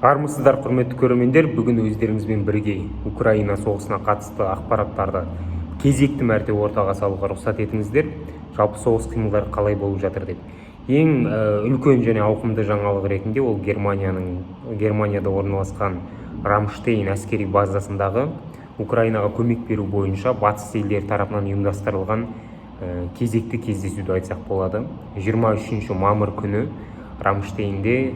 Армысыздар, құрметті көрермендер! Бүгін өздеріңізбен бірге Украина соғысына қатысты ақпараттарды кезекті мәрте ортаға салуға рұқсат етіңіздер. Жалпы, соғыс қимылдары қалай болып жатыр деп. Ең үлкен және ауқымды жаңалық ретінде ол Германияда орналасқан Рамштейн әскери базасындағы Украинаға көмек беру бойынша батыс елдері тарапынан ұйымдастырылған кезекті кездесуді айтсақ болады. 23 мамыр күні Рамштейнде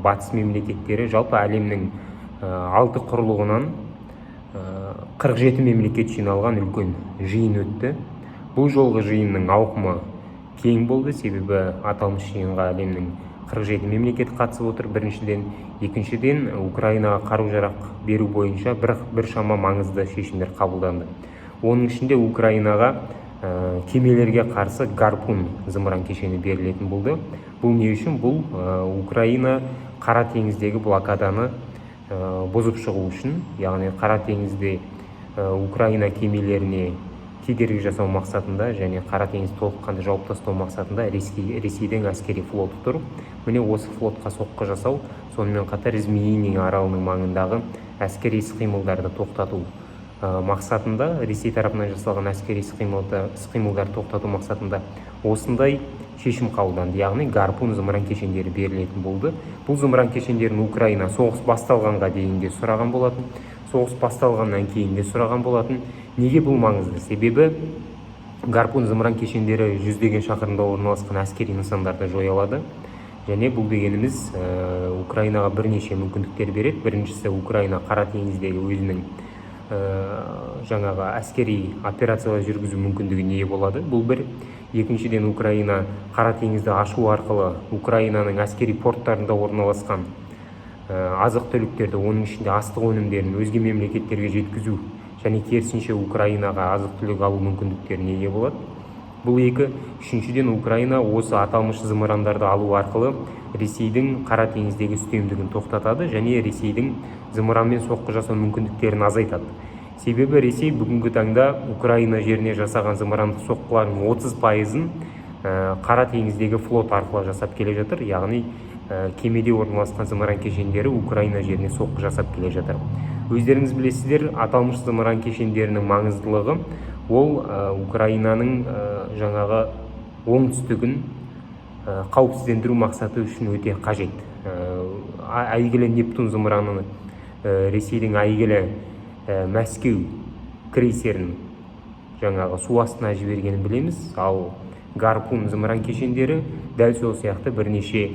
батыс мемлекеттері, жалпы әлемнің алты құрлығынан 47 мемлекет жиналған үлкен жиын өтті. Бұл жолғы жиынның ауқымы кең болды, себебі аталмыш жиынға әлемнің 47 мемлекеті қатысып отыр, біріншіден. Екіншіден, Украинаға қару-жарақ беру бойынша біршама маңызды шешімдер қабылданды. Оның ішінде Украинаға кемелерге қарсы «Гарпун» зымыран кешені берілетін болды. Бұл не үшін? Бұл Украина Қара теңіздегі блокаданы бұзып шығу үшін, яғни Қара теңізде Украина кемелеріне кедергі жасау мақсатында және Қара теңізді толыққанды жауып тастау мақсатында Ресейдің әскери флоты тұр. Міне, осы флотқа соққы жасау, сонымен қатар Змеиный аралының маңындағы әскери іс-қимылдарды тоқтату мақсатында, Ресей тарапынан жасалған әскери іс-қимылдарды тоқтату мақсатында осындай шешім қабылданды, яғни «Гарпун» зымыран кешендері берілетін болды. Бұл зымыран кешендерін Украина соғыс басталғанға дейін де сұраған болатын, соғыс басталғаннан кейін де сұраған болатын. Неге бұл маңызды? Себебі «Гарпун» зымыран кешендері жүздеген шақырымда орналасқан әскери нысандарды жоя алады. Және бұл дегеніміз Украинаға бірнеше мүмкіндіктер береді. Біріншісі, Украина Қара теңіздегі өзінің жаңағы әскери операциялар жүргізу мүмкіндігіне ие болады, бұл бір. Екіншіден, Украина Қара теңізді ашу арқылы Украинаның әскери порттарында орналасқан азық түліктерді, оның ішінде астық өнімдерін өзге мемлекеттерге жеткізу және керісінше, Украинаға азық түлік алу мүмкіндіктеріне ие болады. Бұл екі. Үшіншіден, Украина осы аталмыш зымырандарды алу арқылы Ресейдің Қара теңіздегі үстемдігін тоқтатады және Ресейдің зымыранмен соққы жасау мүмкіндіктерін азайтады. Себебі Ресей бүгінгі таңда Украина жеріне жасаған зымырандық соққылардың 30%-ын Қара теңіздегі флот арқылы жасап келе жатыр, яғни кемеде орналасқан зымыран кешендері Украина жеріне соққы жасап келе жатыр. Өздеріңіз білесіздер, аталмыш зымыран кешендерінің маңыздылығы ол Украинаның жаңағы оңтүстігін қауіпсіздендіру мақсаты үшін өте қажет. Әйгілі «Нептун» зымыраны Ресейдің әйгілі «Мәскеу» крейсерін жаңағы су астына жібергенін білеміз. Ал «Гарпун» зымыран кешендері дәл сол сияқты бірнеше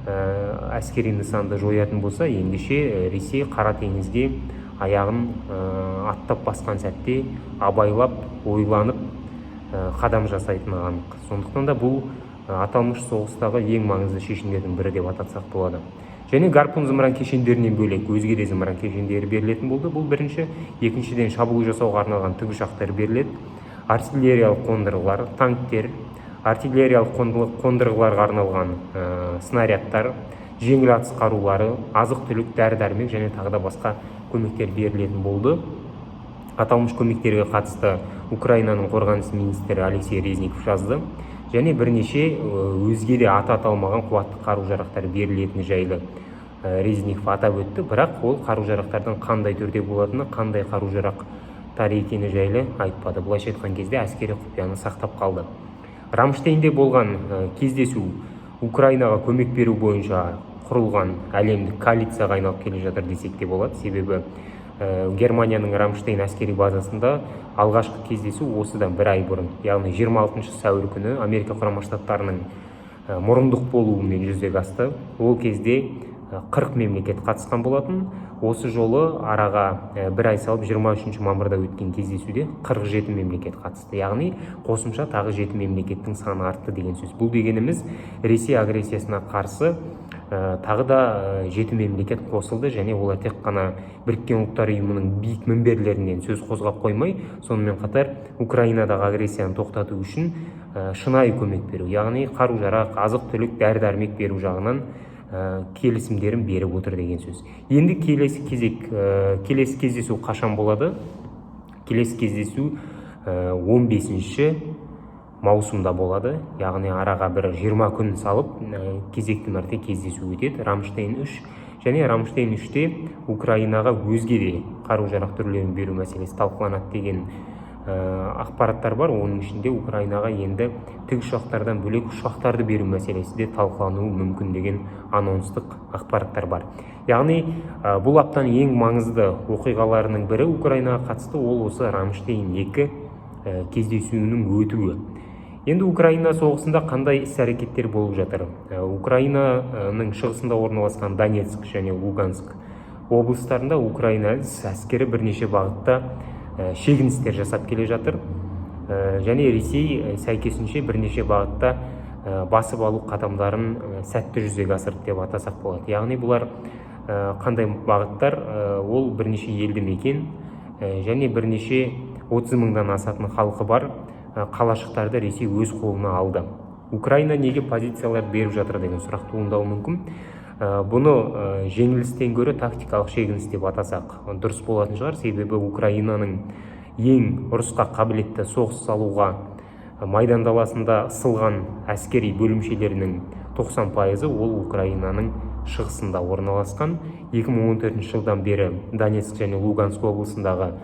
әскери нысанды жоятын болса, ендеше Ресей Қара теңізге аяғын аттап басқан сәтте абайлап, ойланып қадам жасайтыны анық. Сондықтан да бұл аталмыш соғыстағы ең маңызды шешімдердің бірі деп атасақ болады. Және «Гарпун» зымыран кешендерінен бөлек өзге де зымыран кешендері берілетін болды. Бұл бірінші. Екіншіден, шабуыл жасауға арналған тікұшақтар беріледі, артиллериялық қондырғылар, танктер, артиллериялық қондырғыларға арналған снарядтар, жеңіл атыс қарулары, азық түлік, дәрі дәрмек және тағы да басқа көмектер берілетін болды. Аталмыш көмектерге қатысты Украинаның қорғаныс министрі Алексей Резников жазды. Және бірнеше өзге де аты аталмаған қуатты қару жарақтар берілетіні жайлы Резников атап өтті. Бірақ ол қару жарақтардың қандай түрде болатыны, қандай қару жарақтар екені жайлы айтпады. Былайша айтқан кезде, әскери құпияны сақтап қалды. Рамштейнде болған кездесу Украинаға көмек беру бойынша құрылған әлемдік коалицияға айналып келе жатыр десек те болады. Себебі Германияның Рамштейн әскери базасында алғашқы кездесу осыдан бір ай бұрын, яғни 26 сәуір күні Америка Құрама Штаттарының мұрындық болуымен жүзеге асты. Ол кезде 40 мемлекет қатысқан болатын. Осы жолы араға бір ай салып, 23 мамырда өткен кездесуде 47 мемлекет қатысты, яғни қосымша тағы 7 мемлекеттің саны артты деген сөз. Бұл дегеніміз, Ресей агрессиясына қарсы тағы да 7 мемлекет қосылды және олар тек қана Біріккен Ұлттар Ұйымының биік мінберлерінен сөз қозғап қоймай, сонымен қатар Украинадағы агрессияны тоқтату үшін шынайы көмек беру, яғни қару жарақ, азық түлік, дәрі дәрмек беру жағынан келісімдерін беріп отыр деген сөз. Енді келесі кезек, келесі кездесу қашан болады? Келесі кездесу 15 маусымда болады, яғни араға бір 20 күн салып, кезекті мәрте кездесу өтеді Рамштейн 3. Және Рамштейн 3-те Украинаға өзге де қару-жарақ түрлерін беру мәселесі талқыланады деген ақпараттар бар. Оның ішінде Украинаға енді тікұшақтардан бөлек ұшақтарды беру мәселесі де талқылануы мүмкін деген анонстық ақпараттар бар. Яғни бұл аптаның ең маңызды оқиғаларының бірі Украинаға қатысты ол осы Рамштейн 2 кездесуінің өтуі. Енді Украина соғысында қандай іс-әрекеттер болып жатыр? Украинаның шығысында орналасқан Донецк және Луганск облыстарында Украина әскері бірнеше бағытта шегіністер жасап келе жатыр. Және Ресей сәйкесінше бірнеше бағытта басып алу қадамдарын сәтті жүзеге асырды деп атасақ болады. Яғни бұлар қандай бағыттар? Ол бірнеше елді мекен және бірнеше 30 мыңдан асатын халқы бар қалашықтарды Ресей өз қолына алды. Украина неге позициялар беріп жатыр деген сұрақ туындауы мүмкін. Бұны жеңілістен гөрі тактикалық шегініс деп атасақ дұрыс болатын шығар. Себебі Украинаның ең ұрысқа қабілетті, соғыс салуға майдан даласында ысылған әскери бөлімшелерінің 90%-ы ол Украинаның шығысында орналасқан. 2014 жылдан бері Донецк және Луганск облысындағы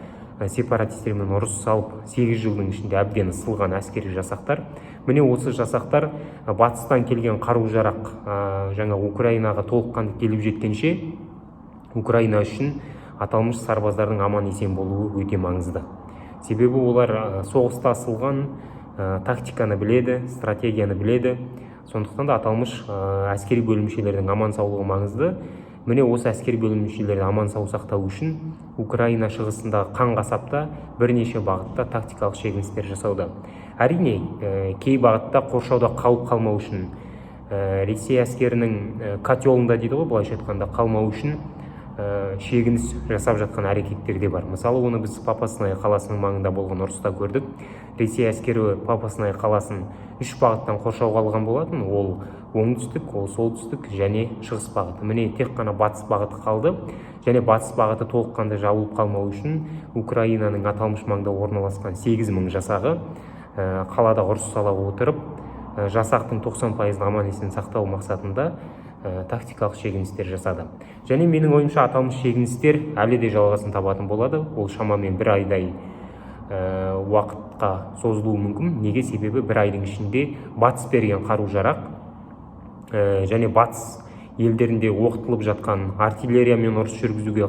сепаратистермен ұрыс салып, 8 жылдың ішінде әбден ысылған әскери жасақтар. Міне, осы жасақтар батыстан келген қару-жарақ жаңа Украинаға толыққанды келіп жеткенше, Украина үшін аталмыш сарбаздардың аман есен болуы өте маңызды. Себебі олар соғыста ысылған, тактиканы біледі, стратегияны біледі. Сондықтан да аталмыш әскери бөлімшелердің аман саулығы маңызды. Міне, осы әскери бөлімшелерді аман сау сақтау үшін Украина шығысындағы қан қасапта бірнеше бағытта тактикалық шегіністер жасауда. Әрине, кей бағытта қоршауда қалып қалмау үшін, Ресей әскерінің котелында дейді ғой былайша айтқанда, қалмау үшін шегініс жасап жатқан әрекеттер де бар. Мысалы, оны біз Попасная қаласының маңында болған ұрыста көрдік. Ресей әскері Попасная қаласын үш бағыттан қоршауға алған болатын: ол оңтүстік, ол солтүстік және шығыс бағыты. Міне, тек қана батыс бағыты қалды. Және батыс бағыты толыққанды жабылып қалмау үшін Украинаның аталмыш маңда орналасқан 8000 жасағы қалада ұрыс сала отырып, жасақтың 90%-ын аман есен сақтау мақсатында тактикалық шегіністер жасады. Және менің ойымша, аталмыш шегіністер әлі де жалғасын табатын болады. Ол шамамен бір айдай уақытқа созылуы мүмкін. Неге? Себебі бір айдың ішінде батыс берген қару-жарақ және батыс елдерінде оқытылып жатқан, артиллериямен ұрыс жүргізуге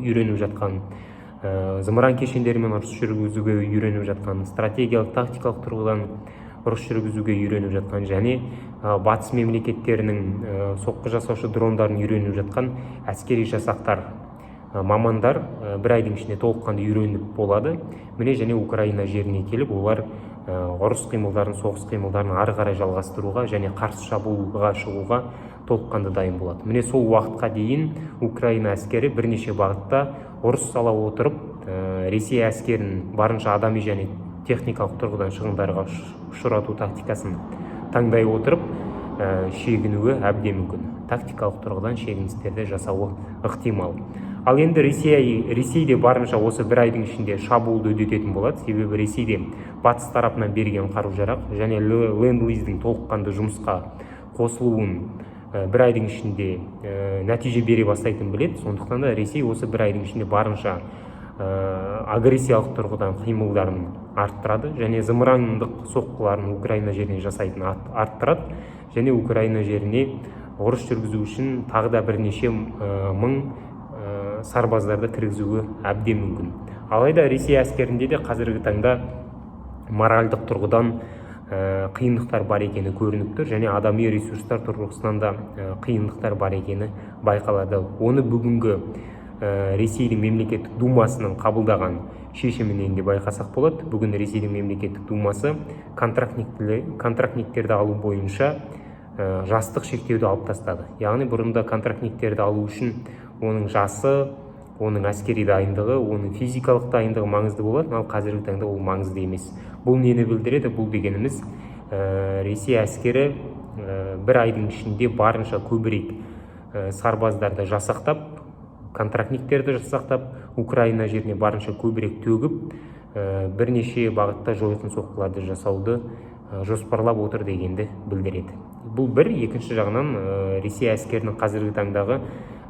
үйреніп жатқан, зымыран кешендерімен ұрыс жүргізуге үйреніп жатқан, стратегиялық тактикалық тұрғыдан ұрыс жүргізуге үйреніп жатқан және батыс мемлекеттерінің соққы жасаушы дрондарын үйреніп жатқан әскери жасақтар, мамандар бір айдың ішінде толыққанды үйреніп болады. Міне, және Украина жеріне келіп, олар ұрыс қимылдарын, соғыс қимылдарын ары қарай жалғастыруға және қарсы шабуылға шығуға толыққанды дайын болады. Міне, сол уақытқа дейін Украина әскері бірнеше бағытта ұрыс сала отырып, Ресей әскерін барынша адами және техникалық тұрғыдан шығындарға ұшырату тактикасын таңдай отырып, шегінуі әбден мүмкін, тактикалық тұрғыдан шегіністерді жасауы ықтимал. Ал енді Ресей де барынша осы бір айдың ішінде шабуылды үдететін болады. Себебі Ресейде батыс тарапынан берген қару-жарақ және ленд-лиздің толыққанды жұмысқа қосылуын бір айдың ішінде нәтиже бере бастайтынын біледі. Сондықтан да Ресей осы бір айдың ішінде барынша агрессиялық тұрғыдан қимылдарын арттырады және зымырандық соққыларын Украина жеріне жасайтын арттырады және Украина жеріне ұрыс жүргізу үшін тағы да бірнеше мың сарбаздарды кіргізуі әбден мүмкін. Алайда Ресей әскерінде де қазіргі таңда моральдық тұрғыдан қиындықтар бар екені көрініп тұр және адами ресурстар тұрғысынан да қиындықтар бар екені байқалады. Оны бүгінгі Ресейдің мемлекеттік думасының қабылдаған шешімінен де байқасақ болады. Бүгін Ресейдің мемлекеттік думасы контрактниктерді алу бойынша жастық шектеуді алып тастады. Яғни бұрында контрактниктерді алу үшін оның жасы, оның әскери дайындығы, оның физикалық дайындығы маңызды болатын, ал қазіргі таңда ол маңызды емес. Бұл нені білдіреді? Бұл дегеніміз, Ресей әскері бір айдың ішінде барынша көбірек сарбаздарды жасақтап, контрактниктерді жасақтап, Украина жеріне барынша көбірек төгіп, бірнеше бағытта жойқын соққыларды жасауды жоспарлап отыр дегенді білдіреді. Бұл бір. Екінші жағынан, Ресей әскерінің қазіргі таңдағы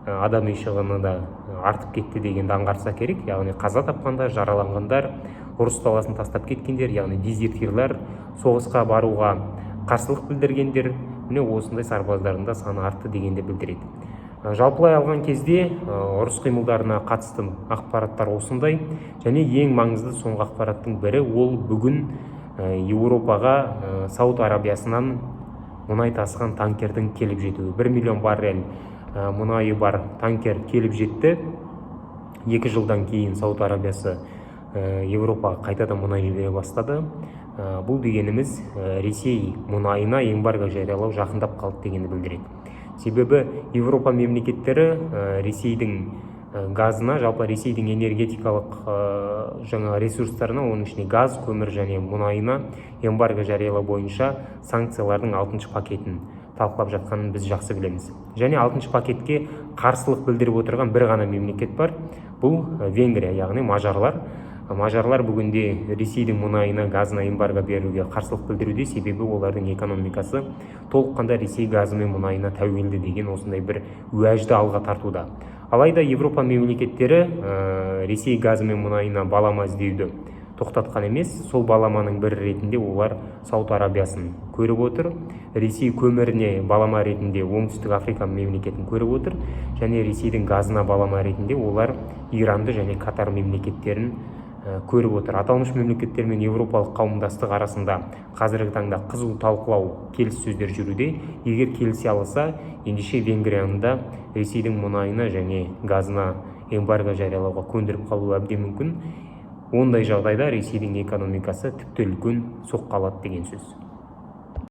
адами шығыны да артып кетті дегенді аңғарса керек. Яғни қаза тапқандар, жараланғандар, ұрыс даласын тастап кеткендер, яғни дезертирлер, соғысқа баруға қарсылық білдіргендер, міне, осындай сарбаздардың да саны артты дегенді білдіреді. Жалпылай алған кезде, ұрыс қимылдарына қатысты ақпараттар осындай. Және ең маңызды соңғы ақпараттың бірі, ол бүгін Еуропаға Сауд Арабиясынан мұнай тасыған танкердің келіп жетуі. 1 миллион баррель мұнайы бар танкер келіп жетті. 2 жылдан кейін Сауд Арабиясы Еуропаға қайтадан мұнай жібере бастады. Бұл дегеніміз, Ресей мұнайына эмбарго жариялау жақындап қалды дегенді білдіреді. Себебі Еуропа мемлекеттері Ресейдің газына, жалпы Ресейдің энергетикалық жаңа ресурстарына, оның ішінде газ, көмір және мұнайына эмбарго жариялау бойынша санкциялардың алтыншы пакетін талқылап жатқанын біз жақсы білеміз. Және алтыншы пакетке қарсылық білдіріп отырған бір ғана мемлекет бар, бұл Венгрия, яғни мажарлар. Мажарлар бүгінде Ресейдің мұнайына, газына эмбарго беруге қарсылық білдіруде, себебі олардың экономикасы толыққанды Ресей газы мен мұнайына тәуелді деген осындай бір уәжді алға тартуда. Алайда Еуропа мемлекеттері Ресей газы мен мұнайына балама іздеуді тоқтатқан емес. Сол баламаның бірі ретінде олар Сауд Арабиясын көріп отыр, Ресей көміріне балама ретінде Оңтүстік Африка мемлекетін көріп отыр және Ресейдің газына балама ретінде олар Иранды және Катар мемлекеттерін көріп отыр. Аталмыш мемлекеттер мен Еуропалық қауымдастық арасында қазіргі таңда қызу талқылау, келіссөздер жүруде. Егер келісе алса, ендеше Венгрияны да Ресейдің мұнайына және газына эмбарго жариялауға көндіріп қалуы әбден мүмкін. Ондай жағдайда Ресейдің экономикасы тіпті үлкен соққы алады деген сөз.